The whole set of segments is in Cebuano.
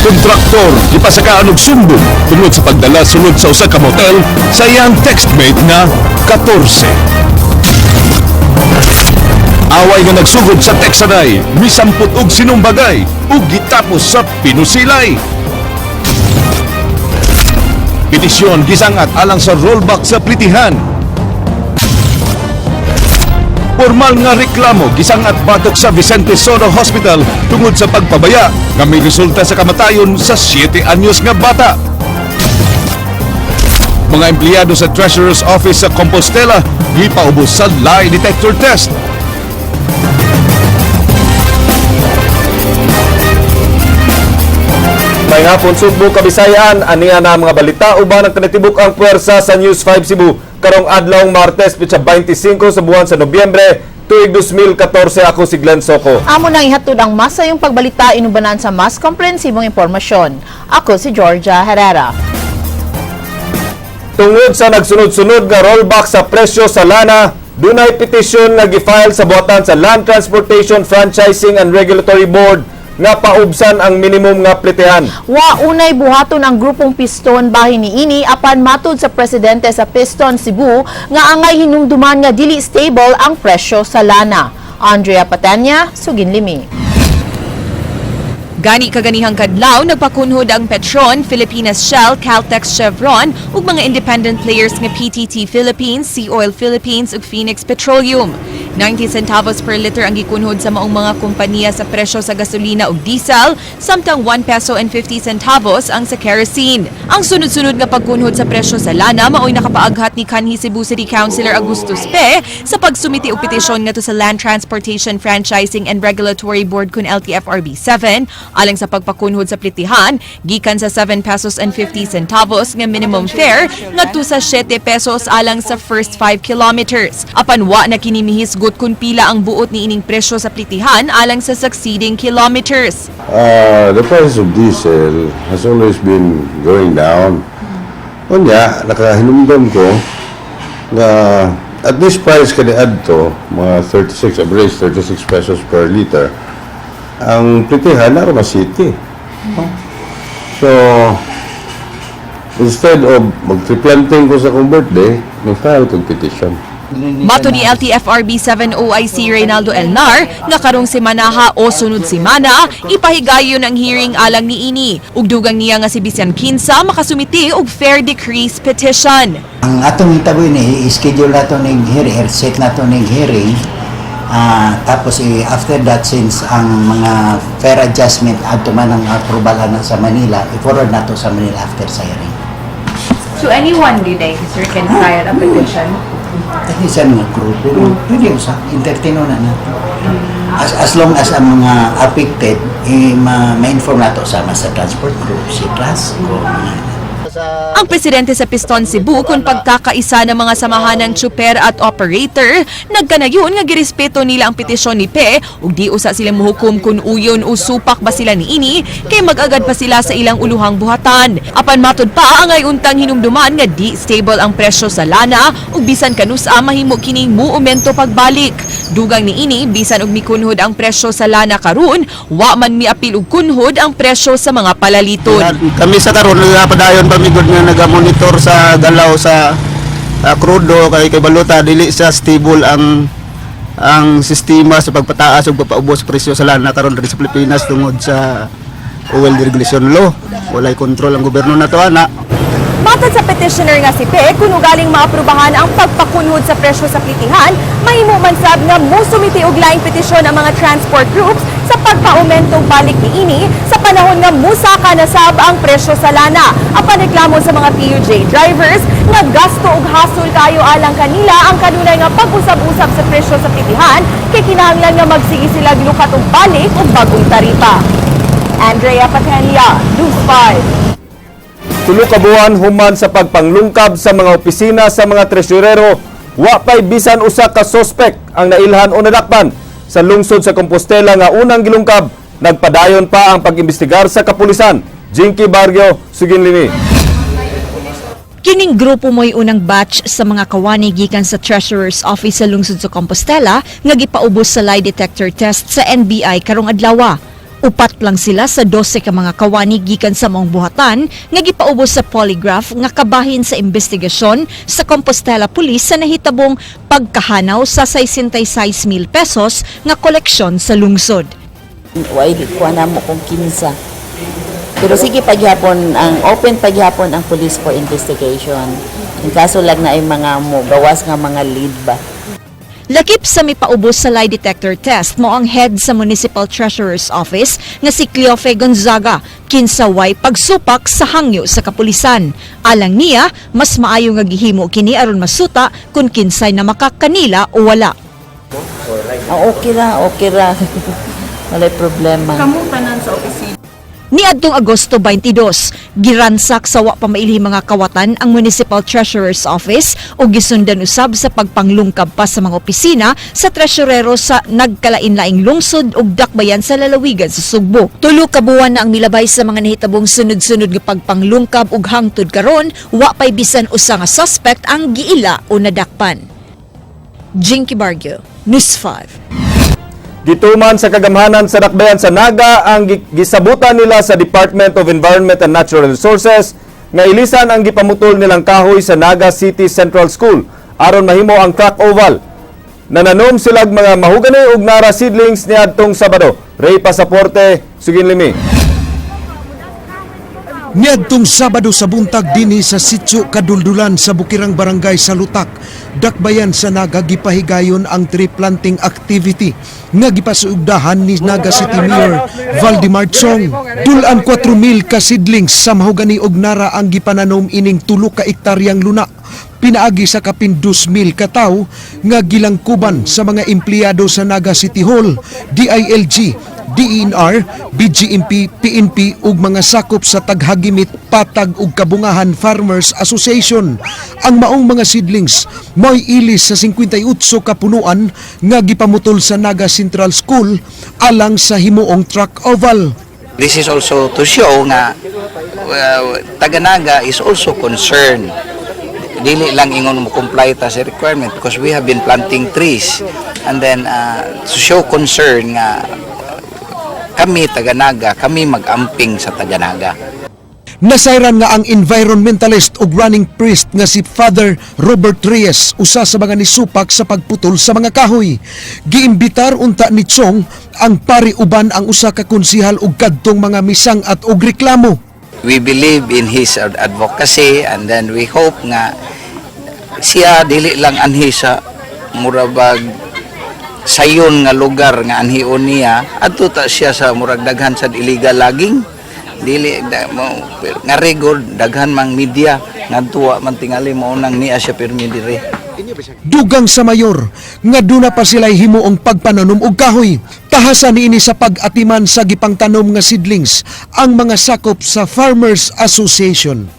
Kontraktor gipasakaan og sumbong tungod sa pagdala sulod sa usa ka motel sa iyang textmate nga 14. Away nga nagsugod sa Texanay, misampot og sinumbagay ug gitapos sa pinusilay. Petisyon gisangat alang sa rollback sa plitihan. Formal nga reklamo gisangat batok sa Vicente Sotto Hospital tungod sa pagpabaya nga may resulta sa kamatayon sa 7 anyos nga bata. Mga empleyado sa Treasurer's Office sa Compostela gipaubos sa lie detector test. May hapon, Sugbo, Kabisayaan, aniya na ang mga balita uban ang kanitibok ang puwersa sa News 5 Cebu karong adlawng Martes, petsa 25 sa buwan sa Nobyembre, tuig 2014. Ako si Glenn Soco. Amo nang ihatod ang masayong pagbalita inubanan sa mas komprehensibong impormasyon. Ako si Georgia Herrera. Tungod sa nagsunod-sunod nga rollback sa presyo sa lana, dunay petisyon nga gi-file sa buhatan sa Land Transportation Franchising and Regulatory Board nga paubsan ang minimum nga plitehan. Wa unay buhaton ang grupong Piston bahin niini, apan matud sa presidente sa Piston Cebu nga angay hinumduman nga dili stable ang presyo sa lana. Andrea Patanya, Suginlimi. Gani kaganihang kadlaw, nagpakunhod ang Petron, Filipinas Shell, Caltex, Chevron ug mga independent players nga PTT Philippines, Sea Oil Philippines ug Phoenix Petroleum. 90 centavos per liter ang gikunhod sa maong mga kompanya sa presyo sa gasolina ug diesel, samtang 1 peso and 50 centavos ang sa kerosene. Ang sunod-sunod nga pagkunhod sa presyo sa lana maoy nakapaaghat ni kanhi Cebu City Councilor Augustus Pe sa pagsumiti og petisyon ngadto sa Land Transportation Franchising and Regulatory Board kun LTFRB 7 alang sa pagpakunhod sa plitihan gikan sa 7 pesos and 50 centavos nga minimum fare ngadto sa 7 pesos alang sa first 5 kilometers. Apan wa na kini mihisgot kung pila ang buot ni ining presyo sa plitihan alang sa succeeding kilometers. The price of diesel has always been going down. Unya, nakahinumdom ko nga at this price kaniadto, mga 36, average 36 pesos per liter, ang plitihan na na city. So, instead of mag-triplanting ko sa akong birthday, may-file kong petition. Mato ni LTFRB 7 OIC Reynaldo Elnar nga karong semanaha o sunod semana ipahigayon ang hearing alang niini. Ug dugang niya nga si bisan kinsa makasumiti og fare decrease petition. Ang atong hitabo ni, i-schedule nato ning hearing, set nato ning hearing. Tapos after that, since ang mga fare adjustment adto man ang approval na sa Manila, i-forward nato sa Manila after sa hearing. So anyone di day, sir, can file a petition? At sa mga grupo, pwede usa, entertain na nato. As long as ang mga affected, eh, ma-inform nato sama sa transport group, si Trasco, mga Ang presidente sa Piston Cebu kung pagkakaisa ng mga samahan ng tsuper at operator, nagkanayon nga girespeto nila ang petisyon ni Pe ug di usa sila muhukom kung uyon o supak ba sila niini kay mag-agad pa sila sa ilang uluhang buhatan. Apan matud pa angay untang hinumduman nga di stable ang presyo sa lana ug bisan kanusa mahimo kining muumento pagbalik. Dugang niini, bisan og mikunhod ang presyo sa lana karon, wa man miapil og kunhod ang presyo sa mga palaliton. Kami sa karon nagapadayon pa mi gud nga nagamonitor sa galaw sa krudo kay baluta dili sa stable ang sistema sa pagpataas ug pagpaubos sa presyo sa lana karon diri sa Pilipinas tungod sa oil deregulation law. Walay kontrol ang gobyerno nato ana. Matod sa petitioner nga si Pe, kung ugaling maaprubahan ang pagpakunhod sa presyo sa plitihan, mahimo man sab nga musumiti og laing petisyon ang mga transport groups sa pagpaumentong balik niini sa panahon nga musaka na sab ang presyo sa lana. Apan reklamo sa mga PUJ drivers nga gasto og hasol kayo alang kanila ang kanunay nga pag-usab-usab sa presyo sa plitihan kay kinahanglan nga magsige sila lukat og balik og bagong taripa. Andrea Patenia, News 5. 3 ka buwan human sa pagpanglungkab sa mga opisina sa mga treasurero, wa pay bisan usa ka sospek ang nailhan o nadakpan sa lungsod sa Compostela nga unang gilungkab. Nagpadayon pa ang pag-imbestigar sa kapulisan. Jinky Barrio, Suginlimi. Kining grupo mo'y unang batch sa mga kawani gikan sa Treasurer's Office sa lungsod sa Compostela nga gipaubos sa lie detector test sa NBI karong adlaw. Upat lang sila sa 12 ka mga kawani gikan sa maong buhatan nga gipaubos sa polygraph nga kabahin sa investigasyon sa Compostela Police sa nahitabong pagkahanaw sa 66 mil pesos nga koleksyon sa lungsod. Way kuha na mo kung kinsa. Pero sige paghapon ang open paghapon ang police for investigation. In kaso lang na ay mga mo gawas nga mga lead ba. Lakip sa mipaubos sa lie detector test mao ang head sa Municipal Treasurer's Office nga si Cleofe Gonzaga, kinsa way pagsupak sa hangyo sa kapulisan. Alang niya, mas maayo nga gihimo kini aron masuta kung kinsay na makakanila o wala. Ah, okay ra, okay ra. Walay problema. Niadtong Agosto 22, giransak sa wa pa mailhi mga kawatan ang Municipal Treasurer's Office ug gisundan usab sa pagpanglungkab pa sa mga opisina sa treasurero sa nagkalain-laing lungsod ug dakbayan sa lalawigan sa Sugbo. 3 ka buwan na ang milabay sa mga nahitabong sunod-sunod nga pagpanglungkab ug hangtod karon wa pay bisan usa nga suspect ang giila o nadakpan. Jinky Barrio, News 5. Gituman sa kagamhanan sa dakbayan sa Naga ang gisabutan nila sa Department of Environment and Natural Resources nga ilisan ang gipamutol nilang kahoy sa Naga City Central School aron mahimo ang track oval. Nananom silag mga mahogany ug nara seedlings niadtong Sabado. Ray Pasaporte, Sugin Limi. Niadtong Sabado sa buntag dinhi sa Sitio Kaduldulan sa Bukirang Barangay sa Lutak, dakbayan sa Naga, gipahigayon ang tree planting activity nga gipasuugdahan ni Naga City Mayor Valdemar Chong. Dulan 4,000 ka seedlings sa mahogany og nara ang gipananom ining 3 ka ektaryang luna pinaagi sa kapin 2,000 ka tawo nga gilangkuban sa mga empleyado sa Naga City Hall, DILG, DENR, BGMP, PNP ug mga sakop sa Taghagimit, Patag ug Kabungahan Farmers Association. Ang maong mga seedlings mo'y ilis sa 58 ka punuan nga gipamutol sa Naga Central School alang sa himuong track oval. This is also to show nga Taganaga is also concerned. Dili lang ingon mo comply ta sa requirement because we have been planting trees and then to show concern nga kami Taganaga, kami mag-amping sa Taganaga. Nasayran nga ang environmentalist ug running priest nga si Father Robert Reyes usa sa mga nisupak sa pagputol sa mga kahoy. Giimbitar unta ni Chong ang pari uban ang usa ka konsihal ug kadtong mga misang at og reklamo. We believe in his advocacy and then we hope nga siya dili lang anhi sa murabag sayon nga lugar nga anhion niya, adto ta siya sa murag daghan sa illegal logging, dili da, mo, pero nga record daghan mang media ngadto man tingali mao nang niya siya pirmi diri. Dugang sa mayor nga duna pa sila'y himuong pagpananom og kahoy. Tahasan niini sa pag-atiman sa gipangtanom nga seedlings ang mga sakop sa Farmers Association.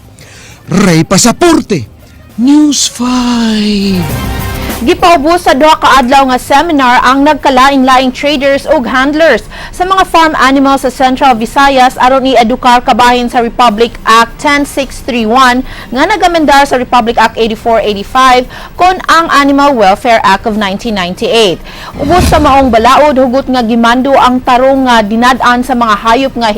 Ray Pasaporte, News 5. Gipaubos sa 2 ka adlaw nga seminar ang nagkalain-laing traders ug handlers sa mga farm animals sa Central Visayas aron i-edukar kabahin sa Republic Act 10631 nga nagamendar sa Republic Act 8485 kon ang Animal Welfare Act of 1998. Ubos sa maong balaod, hugot nga gimando ang tarong nga dinad-an sa mga hayop nga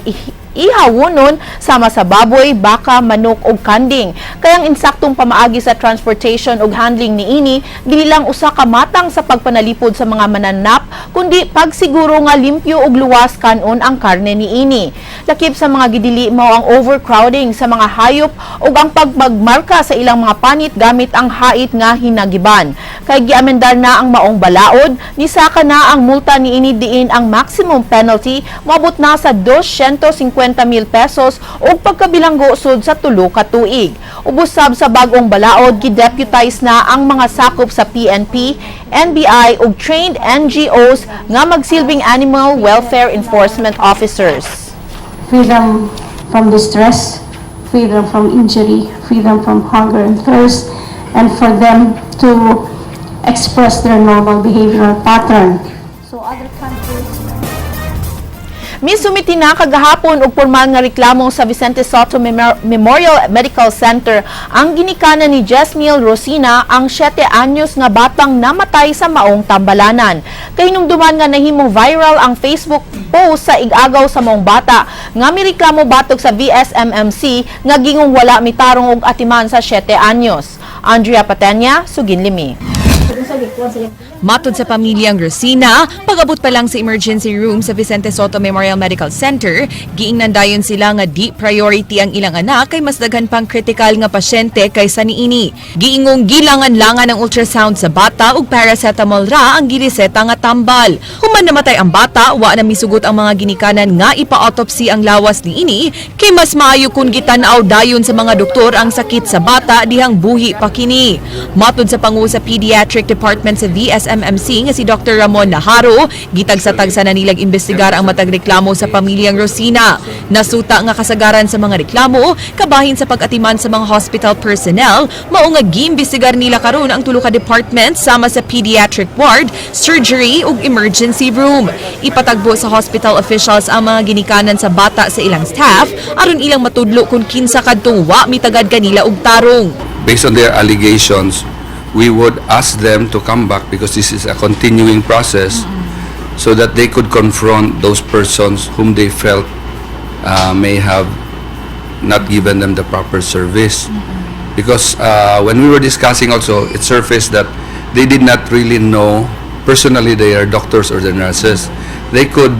ihawunon sama sa baboy, baka, manok ug kanding. Kay ang insaktong pamaagi sa transportation ug handling niini dili lang usa ka matang sa pagpanalipod sa mga mananap kundi pagsiguro nga limpyo ug luwas kanon ang karne niini. Lakip sa mga gidili mao ang overcrowding sa mga hayop ug ang pagmagmarka sa ilang mga panit gamit ang hait nga hinagiban. Kay giamendar na ang maong balaod, nisaka na ang multa niini diin ang maximum penalty moabot na sa 250 mil pesos ug pagkabilanggo sud sa 3 ka tuig. Ubos sab sa bag-ong balaod, gideputize na ang mga sakop sa PNP, NBI ug trained NGOs nga magsilbing animal welfare enforcement officers. Freedom from distress, freedom from injury, freedom from hunger and thirst, and for them to express their normal behavioral pattern. So other countries Misumiti na kagahapon og pormal nga reklamo sa Vicente Sotto Memorial Medical Center ang ginikanan ni Jesmiel Rosina, ang 7 anyos nga batang namatay sa maong tambalanan. Kahinumduman nga nahimong viral ang Facebook pag-post sa igagaw sa maong bata nga mireklamo batok sa VSMMC nga gingong wala mitarong og atiman sa 7 anyos. Andrea Patenya, Suginlimi. Matod sa pamilyang Rosina, pag-abot pa lang sa emergency room sa Vicente Sotto Memorial Medical Center, giingnan dayon sila nga di priority ang ilang anak kay mas daghan pang critical nga pasyente kaysa niini. Giingong gilangan-langan ang ultrasound sa bata ug paracetamol ra ang gireseta nga tambal. Human namatay ang bata, wa na misugot ang mga ginikanan nga ipa-autopsy ang lawas niini kay mas maayo kun gitan-aw dayon sa mga doktor ang sakit sa bata dihang buhi pa kini. Matod sa pangu sa Pediatric Department sa VSMMC nga si Dr. Ramon Naharo, gitagsa-tagsa na nilang imbestigar ang matag reklamo sa pamilyang Rosina. Nasuta nga kasagaran sa mga reklamo, kabahin sa pag-atiman sa mga hospital personnel, mao nga giimbestigar nila karon ang tulo ka department sama sa pediatric ward, surgery ug emergency room. Ipatagbo sa hospital officials ang mga ginikanan sa bata sa ilang staff aron ilang matudlo kung kinsa kadtong wa mitagad kanila og tarong. Based on their allegations, we would ask them to come back because this is a continuing process so that they could confront those persons whom they felt may have not given them the proper service. Because when we were discussing also, it surfaced that they did not really know personally they are doctors or the nurses. They could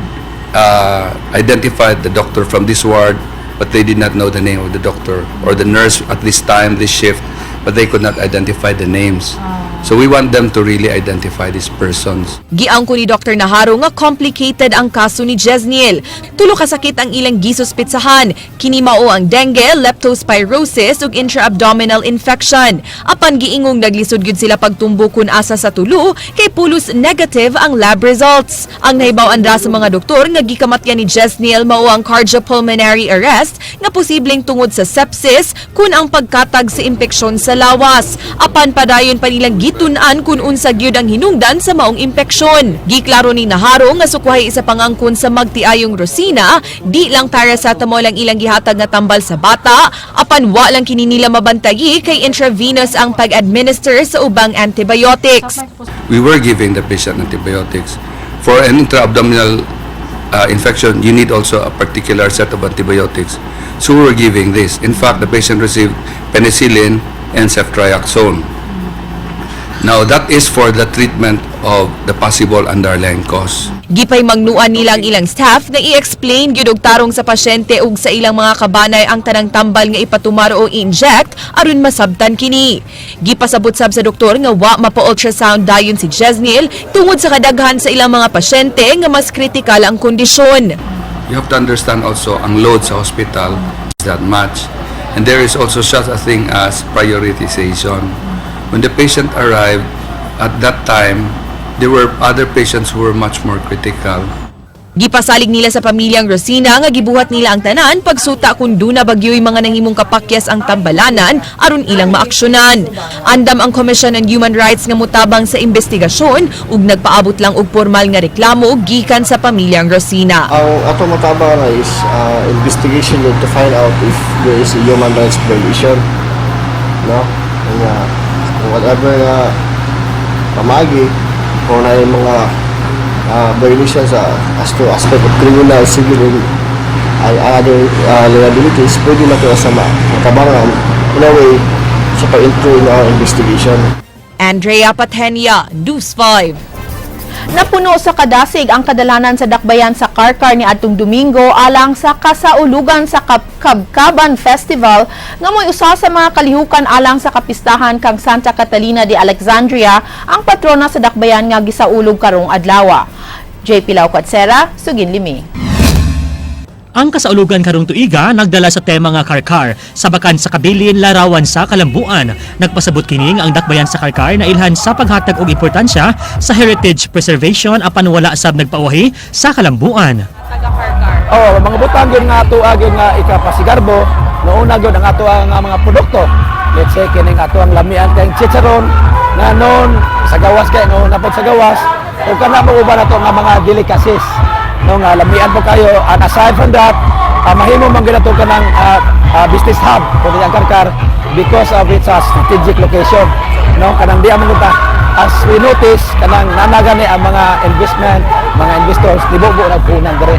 identify the doctor from this ward, but they did not know the name of the doctor or the nurse at this time, this shift, but they could not identify the names. So we want them to really identify these persons. Giangko ni Dr. Naharo nga complicated ang kaso ni Jesniel. Tulo ka sakit ang ilang gisuspitsahan. Kini mao ang dengue, leptospirosis ug intra-abdominal infection. Apan giingong naglisod gyud sila pagtumbo kun asa sa tulo kay pulos negative ang lab results. Ang nahibaw-an ra sa mga doktor nga gikamatyan ni Jesniel mao ang cardiopulmonary arrest nga posibleng tungod sa sepsis kun ang pagkatag sa impeksyon sa lawas. Apan padayon pa nilang gitun-an kung unsa gyud ang hinungdan sa maong impeksyon. Giklaro ni Naharo nga sukwahi sa pangangkon sa magtiayong Rosina, di lang paracetamol ang ilang gihatag nga tambal sa bata, apan wa lang kini nila mabantayi kay intravenous ang pag-administer sa ubang antibiotics. We were giving the patient antibiotics. For an intra-abdominal infection, you need also a particular set of antibiotics. So we were giving this. In fact, the patient received penicillin and ceftriaxone. Now, that is for the treatment of the possible underlying cause. Gipay magnuan nila ang ilang staff nga i-explain gyud og tarong sa pasyente ug sa ilang mga kabanay ang tanang tambal nga ipatumar o inject aron masabtan kini. Gipasabot sab sa doktor nga wa mapa-ultrasound dayon si Jesniel tungod sa kadaghan sa ilang mga pasyente nga mas kritikal ang kondisyon. You have to understand also ang load sa hospital is that much. And there is also such a thing as prioritization. When the patient arrived at that time, there were other patients who were much more critical. Gipasalig nila sa pamilyang Rosina nga gibuhat nila ang tanan pagsuta kung duna bagyo'y mga nangimong kapakyas ang tambalanan aron ilang maaksyonan. Andam ang Commission on Human Rights nga mutabang sa investigasyon ug nagpaabot lang og formal nga reklamo gikan sa pamilyang Rosina. Ang ato matabang na is investigation yun to find out if there is a human rights violation. No? Nga, kung whatever nga pamagi, kung na yung mga violation sa as to aspect of criminal, civil, and other liabilities, pwede na ito sa matabangan in a way sa pa-intro in our investigation. Andrea Patenia, News 5. Napuno sa kadasig ang kadalanan sa dakbayan sa Carcar ni adtong Domingo alang sa kasaulugan sa Kabkaban Festival nga mo'y usa sa mga kalihukan alang sa kapistahan kang Santa Catalina de Alexandria, ang patrona sa dakbayan nga gisaulog karong adlaw. JP Laucatsera, Suginlimi. Ang kasaulugan karong tuiga nagdala sa tema nga Carcar, sabakan sa kabilin, larawan sa kalambuan. Nagpasabot kini nga ang dakbayan sa Carcar na ilhan sa paghatag og importansya sa heritage preservation apan wala sab nagpauwahi sa kalambuan. Oh, mga butang gyud nga ato gyud nga ikapasigarbo, noona gyud ang ato ang mga produkto. Let's say kining ato ang lamian kay chicharon nga noon sa gawas kay noon napod sa gawas ug kana mo uban ato nga mga delicacies. No, nga lamian po kayo, and aside from that, mahimo man gyud ato kanang business hub kung ang Carcar because of its strategic location. No, kanang di man ta as we notice kanang nanaga ni ang mga investment. mga investors nibubo na puhunan diri.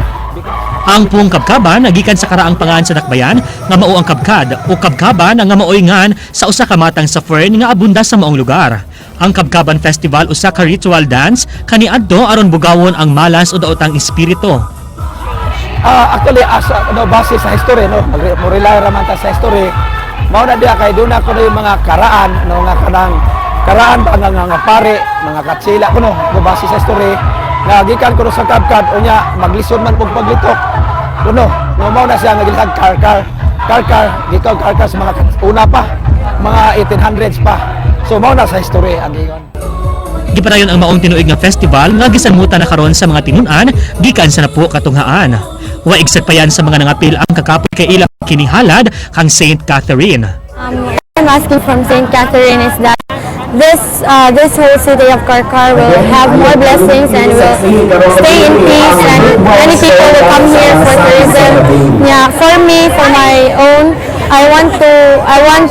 Ang puong Kabkaban nagikan sa karaang pangan sa dakbayan nga mao ang kabkad o kabkaban nga maoy ngan sa usa ka matang sa fern nga abunda sa maong lugar. Ang Kabkaban Festival usa ka ritual dance kaniadto aron bugawon ang malas o daotang espiritu. Actually as ano, base sa history, no, mo-rely ra man ta sa history. Mao na diya kay doon ako na yung mga karaan, no, nga kanang karaan ba nga pare, mga katsila kuno, mo base sa history nga gikan kuno sa Kabkad, unya maglisod man og paglitok kuno, no, mao na siya nga gilahag karkar karkar, gikan karkar sa mga una pa, mga 1800s pa. So mao na sa history ang ingon. Gipadayon ang maong tinuig nga festival nga gisanmutan na karon sa mga tinun-an gikan sa napo katunghaan. Wa igsapayan sa mga nangapil ang kakapoy kay ila kinihalad kang Saint Catherine. I'm asking from St. Catherine is that this whole city of Carcar will have more blessings and will stay in peace, and many people will come here for tourism. Yeah, for me, for my own, I want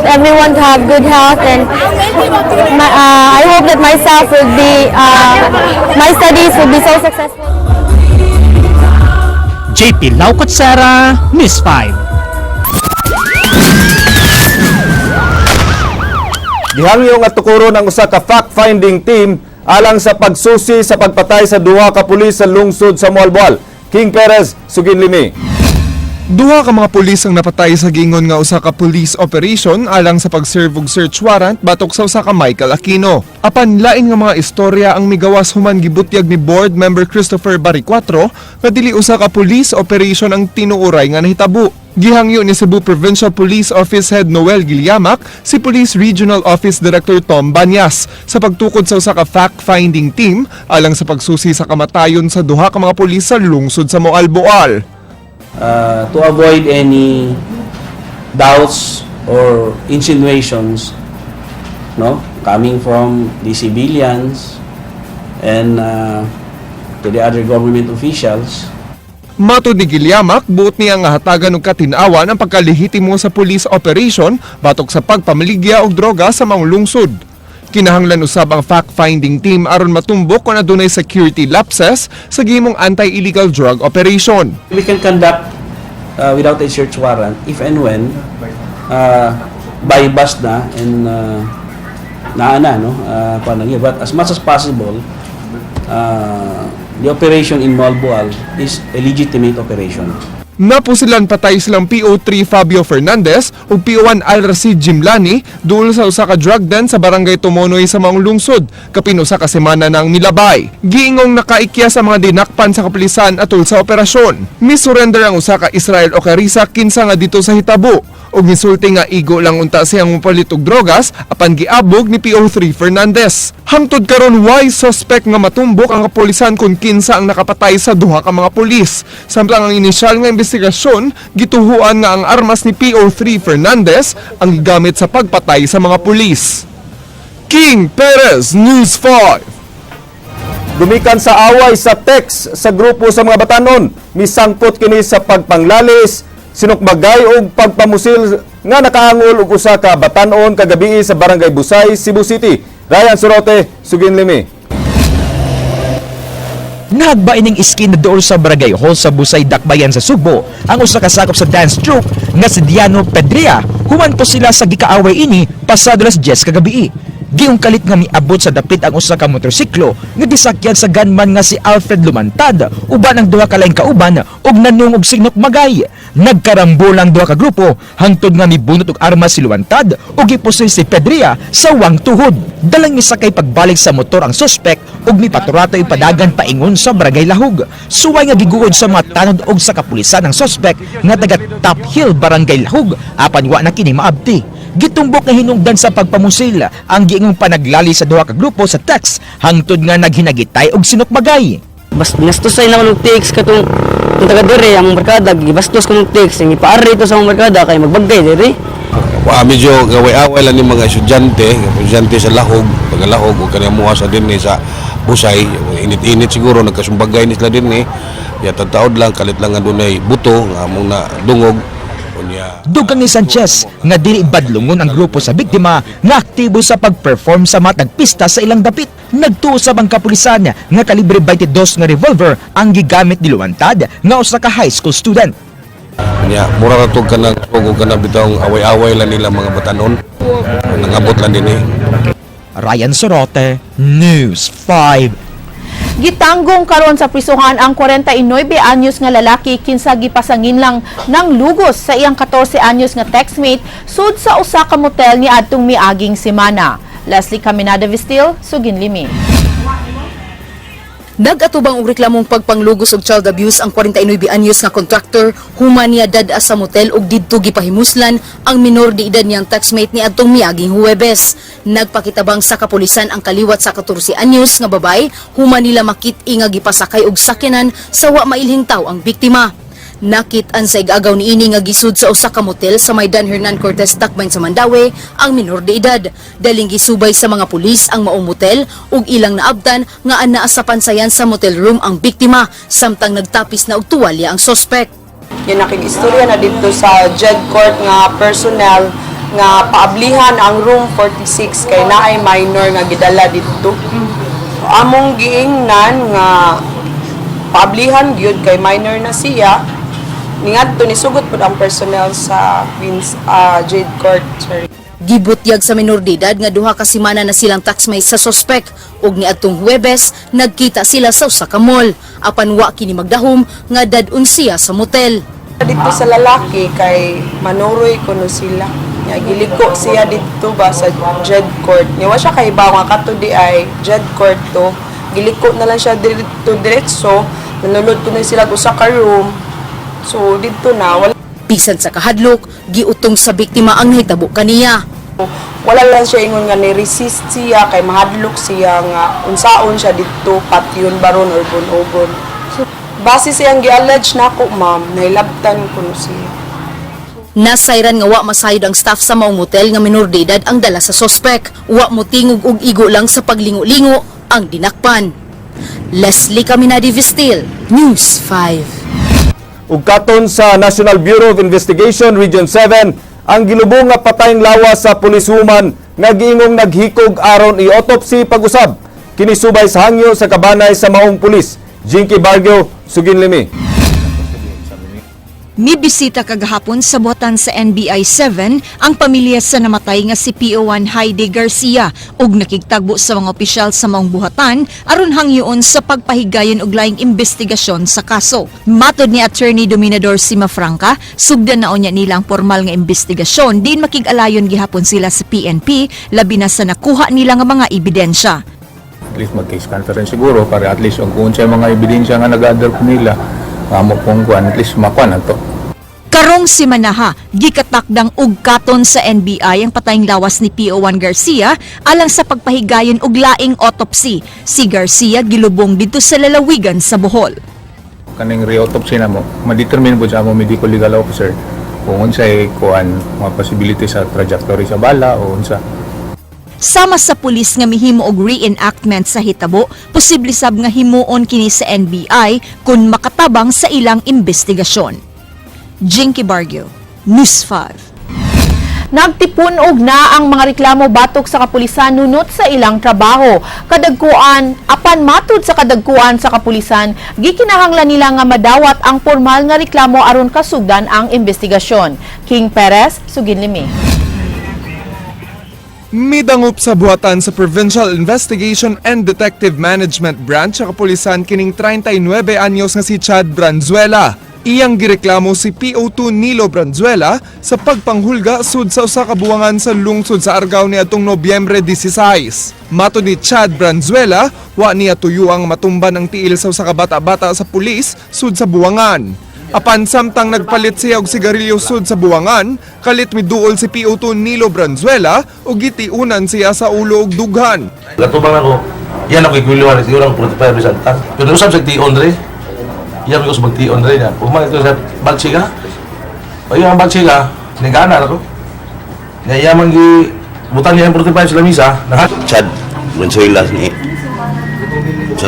everyone to have good health, and I hope that myself will be my studies will be so successful. JP Laucotsera, Miss 5. Gihangyo nga tukuron ang usa ka fact-finding team alang sa pagsusi sa pagpatay sa duha ka pulis sa lungsod sa Moalboal. King Perez, sugin limi. Duha ka mga pulis ang napatay sa giingon nga usa ka police operation alang sa pag-serve og search warrant batok sa usa ka Michael Aquino. Apan lain nga mga istorya ang migawas human gibutyag ni board member Christopher Baricuatro nga dili usa ka police operation ang tinuoray nga nahitabo. Gihangyo ni Cebu Provincial Police Office Head Noel Gilliamac si Police Regional Office Director Tom Banyas sa pagtukod sa usa ka fact-finding team alang sa pagsusi sa kamatayon sa duha ka mga pulis sa lungsod sa Moalboal. To avoid any doubts or insinuations, no, coming from the civilians and to the other government officials. Matod ni Gilliamac, buot niya nga hatagan og katinawan ang pagkalehitimo sa police operation batok sa pagpamaligya og droga sa maong lungsod. Kinahanglan usab ang fact-finding team aron matumbok kung adunay security lapses sa gihimong anti-illegal drug operation. We can conduct without a search warrant if and when by-bust na and naa na, no, kuwan na. But as much as possible, the operation in Moalboal is a legitimate operation. Napusilan patay silang PO3 Fabio Fernandez ug PO1 Al Rasid Jimlani duol sa usa ka drug den sa barangay Tumonoy sa maong lungsod kapin usa ka semana nang milabay. Giingong nakaikya sa mga dinakpan sa kapulisan atol sa operasyon. Mi-surrender ang usa ka Israel Ocarisa, kinsa nga dito sa hitabo, ug misulti nga igo lang unta siyang mopalit og drogas apan giabog ni PO3 Fernandez. Hangtod karon, way suspect nga matumbok ang kapulisan kung kinsa ang nakapatay sa duha ka mga pulis. Samtang ang inisyal nga investigasyon, gituhuan nga ang armas ni PO3 Fernandez ang gigamit sa pagpatay sa mga pulis. King Perez, News 5. Gumikan sa away sa text sa grupo sa mga batanon, misangpot kini sa pagpanglalis, sinukmagay og pagpamusil nga nakaangol og usa ka batanon kagabi sa Barangay Busay, Cebu City. Ryan Sorote, sugin limi. Nagba ining iskin na dool sa Barangay Hall sa Busay, Dakbayan sa Sugbo ang usa ka sakop sa dance troupe nga si Diano Pedria human po sila sa gikaaway ini pasado alas 10 kagabi. Giungkalit nga miabot sa dapit ang usa ka motorsiklo nga gisakyan sa gunman nga si Alfred Lumantad uban ang duha ka laing kauban ug nanung og signok magay. Nagkarambolang duha ka grupo hangtod nga mibunot og armas si Lumantad ug gipusil si Pedria sa wang tuhod. Dalang misakay pagbalik sa motor ang suspek ug mipaturato ipadagan paingon sa Barangay Lahug. Suway nga giguod sa mga tanod og sa kapulisan ang suspek nga taga Top Hill, Barangay Lahug, apan wa na kini maabti. Gitumbok nga hinungdan sa pagpamusil ang giingong panaglali sa duha ka grupo sa text hangtod nga naghinagitay og sinukmagay. Bas binastos naman og text katong kung taga dire ang barkada gibastos ko ng text ang ipaari to sa among barkada kay magbagay dire. Wa medyo gaway-away lang ni mga estudyante, estudyante sa Lahog, taga Lahog o kanang muha sa dinhi sa Busay, init-init siguro nagkasumbagay ni sila dinhi. Ya taod lang kalit lang nga dunay buto nga among na dungog. Unya. Dugang ni Sanchez nga dili badlungon ang grupo sa biktima nga aktibo sa pag-perform sa matag pista sa ilang dapit. Nagtuo sa ang kapulisan nga kalibre 22 nga revolver ang gigamit ni Luwantad nga usa ka high school student. Unya, mura ra tog kanang sugo kanang bitong away-away lang nila mga batanon. Nangabot lang dinhi. Ryan Sorote, News 5. Gitanggong karon sa prisuhan ang 49 anyos nga lalaki kinsa gipasangin lang ng lugos sa iyang 14 anyos nga textmate sud sa usa ka motel ni adtong miaging semana. Leslie Caminada Vistil, Suginlimi. Nag-atubang og reklamong pagpanglugos og child abuse ang 49 anyos nga contractor human niya dad-a sa motel ug didto gipahimuslan ang minor de edad niyang textmate ni adtong miaging Huwebes. Nagpakitabang sa kapulisan ang kaliwat sa 14 anyos nga babay human nila makit-i nga gipasakay og sakyanan sa wa mailhing taw ang biktima. Nakit-an sa igagaw niini nga gisud sa usa ka motel sa may Dan Hernan Cortez Dakbayan sa Mandaue ang minor de edad. Daling gisubay sa mga pulis ang maong motel ug ilang naabtan nga anaa sa pansayan sa motel room ang biktima samtang nagtapis na og tuwalya ang sospek. Yan, nakig-istorya na dito sa Jed Court nga personnel nga paablihan ang room 46 kay naay minor nga gidala dito. Among giingnan nga paablihan gyud kay minor na siya. Ningadto ni sugot pud ang personnel sa Queens Jade Court. Sorry. Gibutyag sa minor de edad nga 2 ka semana na silang taxmate sa sospek ug niadtong Huwebes nagkita sila sa usa ka mall apan wa kini magdahom nga dad-on siya sa motel. Dito sa lalaki kay manuroy kuno sila. Nya giliko siya dito ba sa Jed Court. Nya wa siya kay nga kato di ay Jed Court to. Giliko na lang siya dito diretso. Nanulod kuno sila og usa ka room. So dito na wala. Bisan sa kahadlok, giutong sa biktima ang nahitabo kaniya. Wala lang siya ingon nga ni-resist siya kay mahadlok siya nga unsaon siya dito, patyon baron or bunogon. So, base siyang gi-allege nako, ma'am, nahilabtan kuno siya. Nasayran nga wa masayod ang staff sa maong motel nga minor de edad ang dala sa sospek. Wa motingog og igo lang sa paglingo-lingo ang dinakpan. Leslie Caminadi Vistil, News 5. Ug katon sa National Bureau of Investigation Region 7 ang gilubong nga patayng lawas sa puliswoman nga giingong naghikog aron i-autopsy pag-usab. Kini subay sa hangyo sa kabanay sa maong pulis. Jinky Bargo, Suginlimi. Mibisita kagahapon sa buhatan sa NBI 7 ang pamilya sa namatay nga si PO1 Heidi Garcia ug nakigtagbo sa mga opisyal sa maong buhatan aron hangyoon sa pagpahigayon og laing investigasyon sa kaso. Matod ni Attorney Dominador Cimafranca, sugdan na unya nila ang formal nga investigasyon din makig-alayon gihapon sila sa PNP labi na sa nakuha nila nga mga ebidensya. At least mag-case conference siguro para at least kung unsay mga ebidensya nga nag-gather po nila amo pong kuan, at least makuan na to. Karong simanaha, gikatakdang og katon sa NBI ang patayng lawas ni PO1 Garcia alang sa pagpahigayon og laing autopsy. Si Garcia gilubong didto sa lalawigan sa Bohol. Kaning re-autopsy na mo, ma-determine po sa amo medical legal officer kung unsay kuan mga possibility sa trajectory sa bala o unsa. Sama sa pulis nga mihimo og reenactment sa hitabo, posible sab nga himuon kini sa NBI kung makatabang sa ilang investigasyon. Jinky Bargio, News 5. Nagtipunog na ang mga reklamo batok sa kapulisan nunot sa ilang trabaho. Kadagkuan, apan matud sa kadagkuan sa kapulisan, gikinahanglan nila nga madawat ang formal nga reklamo aron kasugdan ang investigasyon. King Perez, Suginlimi. Midangop sa buhatan sa Provincial Investigation and Detective Management Branch sa kapulisan kining 39 anyos nga si Chad Branzuela. Iyang gireklamo si PO2 Nilo Branzuela sa pagpanghulga sud sa usa ka buwangan sa lungsod sa Argao niadtong Nobyembre 16. Matod ni Chad Branzuela, wa niya tuyo ang matumban ang tiil sa usa ka bata-bata sa pulis sud sa buwangan. Apan samtang nagpalit siya og sigarilyo sud sa buwangan, kalit miduol si PO2 Nilo Branzuela ug gitiunan siya sa ulo og dughan. Gatubang ako, yan ako ikwiliwan, siguro ang 45 percent. Pero usab sa tion dre. Yan ko sa magtion dre niya. Ug ito sa bagsiga. Ayun ang bagsiga, nigana ako. Nga iya man gi butan niya ang 45 sa lamisa. Chad Branzuela ni sa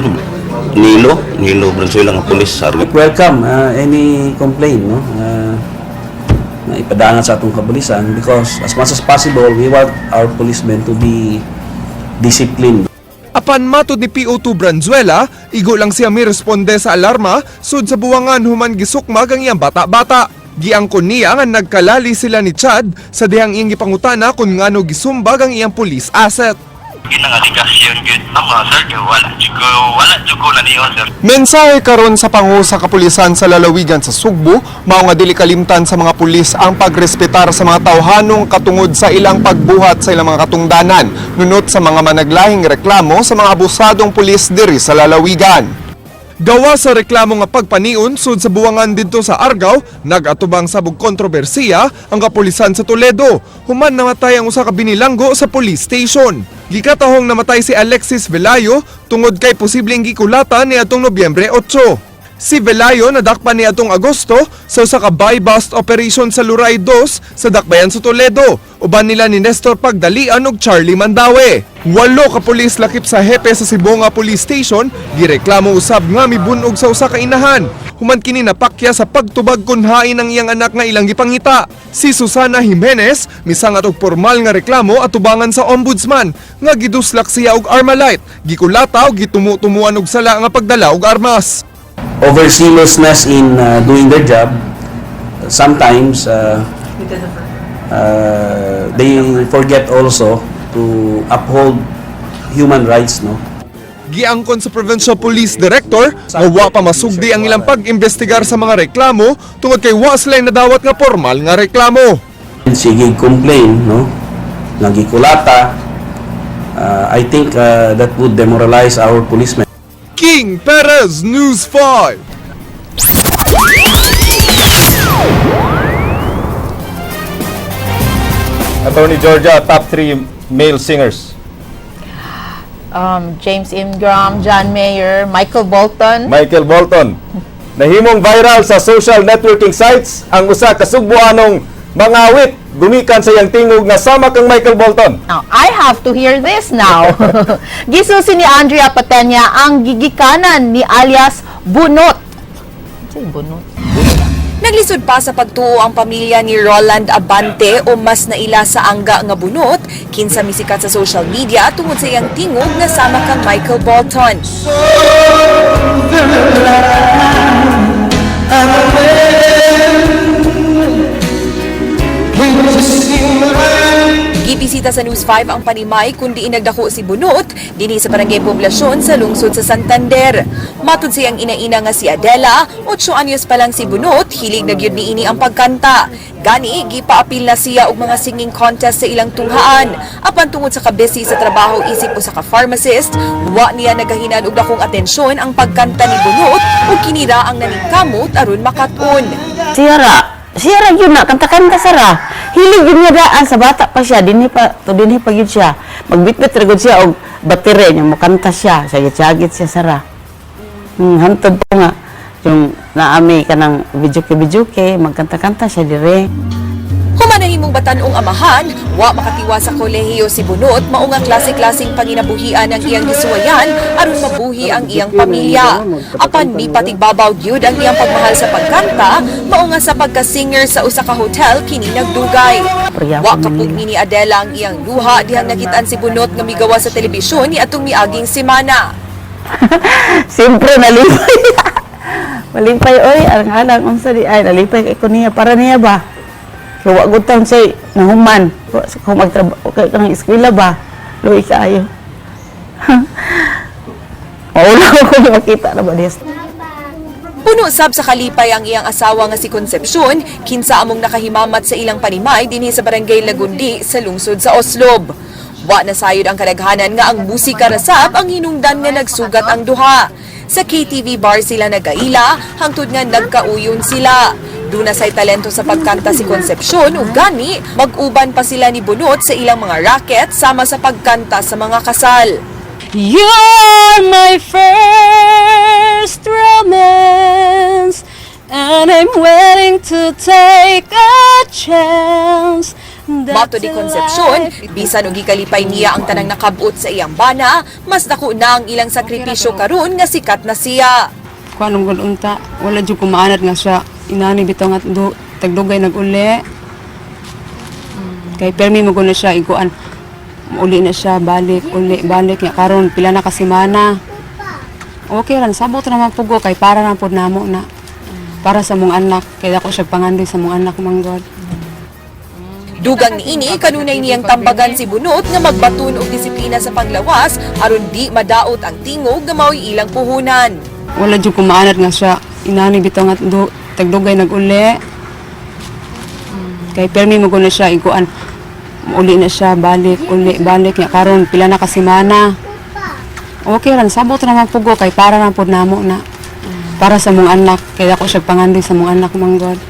Nilo Nilo Branzuela nga pulis sa Argao. Welcome any complaint, no? Nga ipadangat sa atong kapulisan because as much as possible, we want our policemen to be disciplined. Apan matod ni PO2 Branzuela, igo lang siya miresponde sa alarma sud sa buwangan human gisukmag ang iyang bata-bata. Giangkon niya nga nagkalali sila ni Chad sa dihang iyang gipangutana kung ngano gisumbag ang iyang police asset. Ginang aligasyon gyud ako, sir, kay wala jud ko na niyo, sir. Mensahe karon sa pangu sa kapulisan sa lalawigan sa Sugbo, mao nga dili kalimtan sa mga pulis ang pagrespetar sa mga tawhanong katungod sa ilang pagbuhat sa ilang mga katungdanan, nunot sa mga managlahing reklamo sa mga abusadong pulis diri sa lalawigan. Gawa sa reklamo nga pagpanion sud sa buwangan didto sa Argao, nag-atubang sabog kontrobersiya ang kapulisan sa Toledo. Human namatay ang usa ka binilanggo sa police station. Gikatahong namatay si Alexis Velayo tungod kay posibleng gikulata niadtong Nobyembre 8. Si Velayo nadakpan niadtong Agosto sa usa ka buy-bust operation sa Luray 2 sa Dakbayan sa Toledo. Uban nila ni Nestor Pagdalian ug Charlie Mandawe. Walo ka pulis lakip sa hepe sa Sibonga Police Station gireklamo usab nga mibunog sa usa ka inahan. Human kini napakya sa pagtubag kun hain ang iyang anak nga ilang gipangita. Si Susana Jimenez misangat og formal nga reklamo atubangan sa ombudsman nga giduslak siya og Armalite, gikulata og gitumu-tumuan og sala nga pagdala og armas. Overzealousness in doing their job, sometimes they forget also to uphold human rights, no? Giangkon sa Provincial Police Director nga wa pa masugdi ang ilang pag-imbestigar sa mga reklamo tungod kay wa sila nadawat nga formal nga reklamo. Sige complain, no? Nga gikulata, I think that would demoralize our policemen. King Perez, News 5. Attorney Georgia, top 3 male singers. James Ingram, John Mayer, Michael Bolton. Michael Bolton. Nahimong viral sa social networking sites ang usa ka Sugbuanong mangawit gumikan sa iyang tingog nga sama kang Michael Bolton. Now, I have to hear this now. Gisusi ni Andrea Patenya ang gigikanan ni alias Bunot. Sa'yo, Bunot? Naglisod pa sa pagtuo ang pamilya ni Roland Abante o mas naila sa angga nga Bunot, kinsa misikat sa social media tungod sa iyang tingog nga sama kang Michael Bolton. Gibisita sa News 5 ang panimay kundi inagdako si Bunot dinhi sa Barangay Poblasyon sa lungsod sa Santander. Matud siyang ina-ina nga si Adela, 8 anyos pa lang si Bunot, hilig na gyud niini ang pagkanta. Gani gipaapil na siya og mga singing contest sa ilang tunghaan. Apan tungod sa kabisi sa trabaho isip usa ka pharmacist, wa niya nagahinan og dakong atensyon ang pagkanta ni Bunot ug kinira ang naningkamot aron makat-on. Siyara, siyara yun na, kanta-kanta sara. Hilig yun niya daan, sa bata pa siya, dinhi pa, to dinhi pa yun siya. Magbitbit ra gud siya og batere niya, mukanta siya, sagit-sagit siya sara. Hantod po nga, yung naami kanang videoke-videoke, magkanta-kanta siya dire. Human nahimong batan-ong amahan, wa makatiwa sa kolehiyo si Bunot, mao nga klase-klaseng panginabuhian ang iyang gisuwayan aron mabuhi ang iyang pamilya. Apan mipatigbabaw gyud ang iyang pagmahal sa pagkanta, mao nga sa pagka-singer sa usa ka hotel kini nagdugay. Wa kapugni ni Adela ang iyang luha dihang nakitaan si Bunot nga migawa sa telebisyon ni atong miaging semana. Siyempre, nalipay. Malipay, oy, ang alang, unsa di, ay, nalipay kay ko niya, para niya ba? Kaya wa gud taon siya nahuman. Wa sa ko magtrabaho, kay kanang eskwela ba? Luoy kaayo. Maula ko makita na ba niya. Puno sab sa kalipay ang iyang asawa nga si Concepcion, kinsa among nakahimamat sa ilang panimay dinhi sa Barangay Lagundi sa lungsod sa Oslob. Wa na sayod ang kadaghanan nga ang musika ra sab ang hinungdan nga nagsugat ang duha. Sa KTV bar sila nagaila, hangtod nga nagkauyon sila. Duna say talento sa pagkanta si Concepcion ug gani mag-uban pa sila ni Bunot sa ilang mga racket sama sa pagkanta sa mga kasal. You're my first romance, and I'm willing to take a chance. Mato ni Concepcion, bisan og gikalipay niya ang tanang nakabot sa iyang bana, mas dako na ang ilang sakripisyo karon nga sikat na siya. Kuan gud unta, wala jud ko maanad nga siya inani bitaw nga do. tagdugay nag-uli. Kay permi mo na siya iguan. Uli na siya, balik, uli, balik nga karon pila na ka semana. Okay ran sabot ra man pugo kay para ra pud namo na. Para sa mong anak, kay ako siya pangandoy sa mong anak manggod. Dugang niini kanunay niyang tambagan si Bunot nga magbaton og disiplina sa panglawas aron di madaot ang tingog nga mao'y ilang puhunan. Wala jud ko maanad nga siya inani bitaw nga tagdugay nag-uli. Kay permi mo na siya iguan. Uli na siya, balik, uli, balik nga karon pila na ka semana. Okay ran sabot ra man pugo kay para ra pud namo na. Para sa mong anak, kay ako siya pangandoy sa mong anak manggod.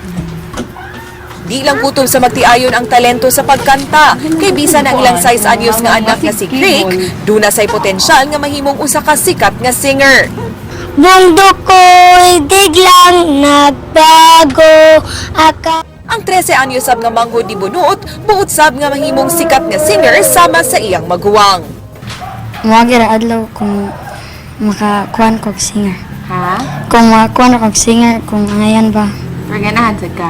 Di lang kutob sa magtiayon ang talento sa pagkanta, kay bisan ang ilang 6 anyos nga anak nga si Craig, duna say potensyal nga mahimong usa ka sikat nga singer. Mundo ko'y biglang nagbago. Aka Ang 13 anyos sab nga manghod ni Bunot, buot sab nga mahimong sikat nga singer sama sa iyang maguwang. Moagi ra adlaw kung makakuan kog singer. Ha? Kung makakuan kog singer, kung angayan ba. Pero ganahan sad ka.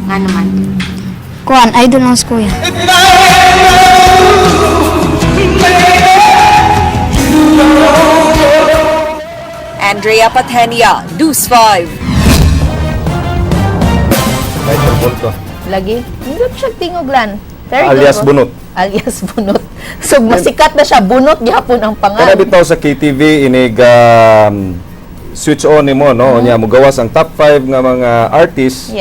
Nga naman. Kuan, idol lang sa kuya. Andrea Patenia, News 5. Michael Bolton. Lagi. Hindi siya tingog lan. Very good, Alias oh. Bunot. Alias Bunot. So masikat na siya, Bunot gihapon ang pangan. Kana bitaw sa KTV inig switch on nimo, no, nya mogawas ang top 5 nga mga artist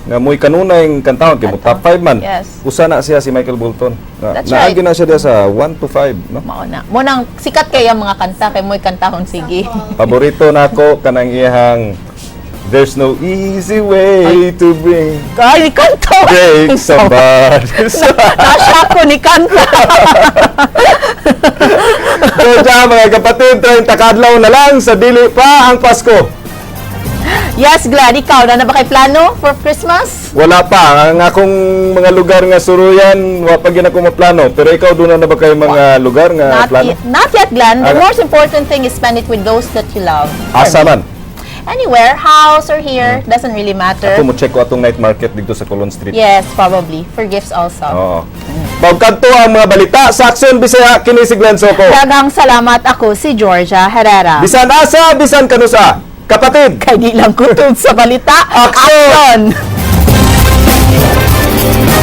nga mo'y kanunay kantahon kay mo top 5 man. Usa na siya si Michael Bolton. Na, That's naagi right. na siya diya sa 1 to 5, no? Mao na. Mo nang sikat kay ang mga kanta kay mo'y kantahon sige. Paborito nako kanang iyang "There's no easy way to bring Ay, ni kanta. break somebody." Nasya ko ni kanta. So dyan, mga kapatid, 30 kadlaw na lang sa dili pa ang Pasko. Yes, Glad. Ikaw, na na ba kay plano for Christmas? Wala pa. Ang akong mga lugar nga suruyan, wa pa gyud ako maplano. Pero ikaw, doon na ba kay mga lugar nga Not plano? yet, not yet, Glenn. The Ah. most important thing is spend it with those that you love. Asa man? Anywhere, house or here, doesn't really matter. Ako mo check ko atong night market dito sa Colon Street. Yes, probably. For gifts also. Oo. Bagkanto ang mga balita sa Aksyon Bisaya, kini si Glenn Soco. Daghang salamat, ako si Georgia Herrera. Bisan asa, bisan kanusa. Kapatid! Kay di lang kutob sa balita. Aksyon! Action!